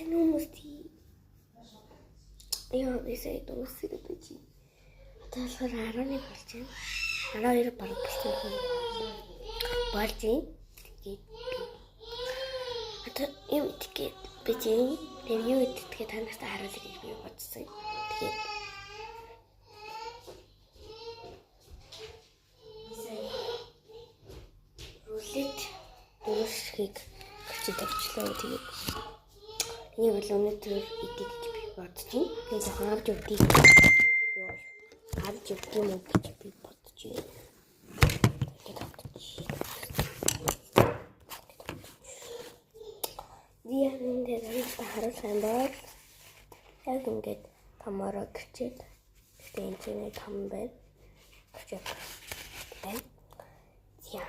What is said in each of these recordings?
Сайн хүмүүс тий. Яа, би сая дуусах гэж. Одоо болохоор 11 болж байна. 12 бараг болсон юм. Болж байна. Тэгээд одоо юм итгэхэд би чинь тэр юу итгэхэд та нарт харуулъя гэж би бодсон. Тэгээд рулет дөрвшгийг гэрчи тавьчлаа. Тэгээд энийг бол өнөөдөр идэх гэж би бодож байна. Тэгээд жоохон авч явдгийг юу авч явдгийг юм уу гэж би бодож байна. Тэгээд авчих. Диананд харуулах юм бол яг ингээд томороо гэрчээд гэхдээ энэ чинь том байна. Гэрчээд байна. За.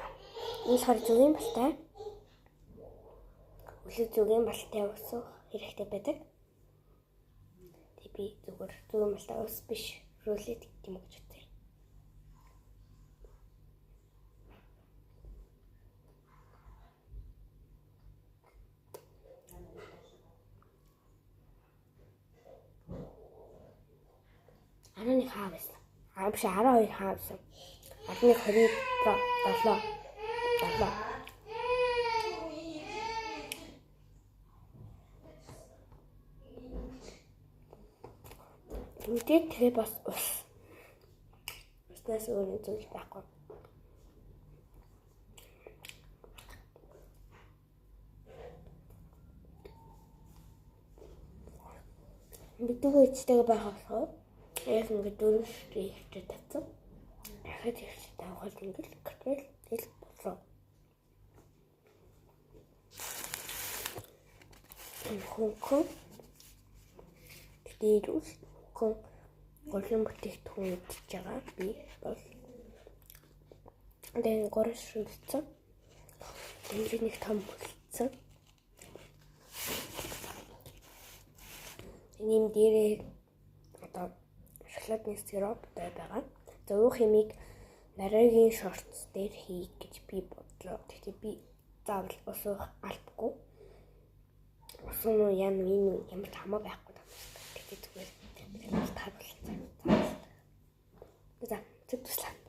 Энэ болохоор зүгийн балтай. Өглөө зүгийн балтай ус уух хэрэгтэй байдаг. Тэг би зүгээр зүгийн балтай ус биш, рулет гэх юм гэж үзье. Арай хаа байсан. Аа биш 12 хаа байсан. 11 27 7. Мэдээ тэгээ бас ус. Уснаас өөр зүйл байхгүй. Мэдээгүй эцтэйг байх болохоор яг ингээд дөрөв ихтэй татсан. Дахиад ихтэй тавхад ингээд гэтэл тэл болоо. Хөнгөн дээр үс хөнгөн голын бүтээгдэхүүн идэж байгаа би бол. Тэгээ гурван шүлцэн. Тэгээ нэг том бүлцэн. Нэм дээрээ одоо шоколадны сироптай байгаа. За уух юмыг Норвегийн шортс дээр хий гэж би бодлоо. Гэхдээ би заавал ус уух албагүй. Ус уу яа нү энэ ямар ч хамаа байхгүй даа. Гэхдээ зүгээр таруулсан. За, зүг туслаа.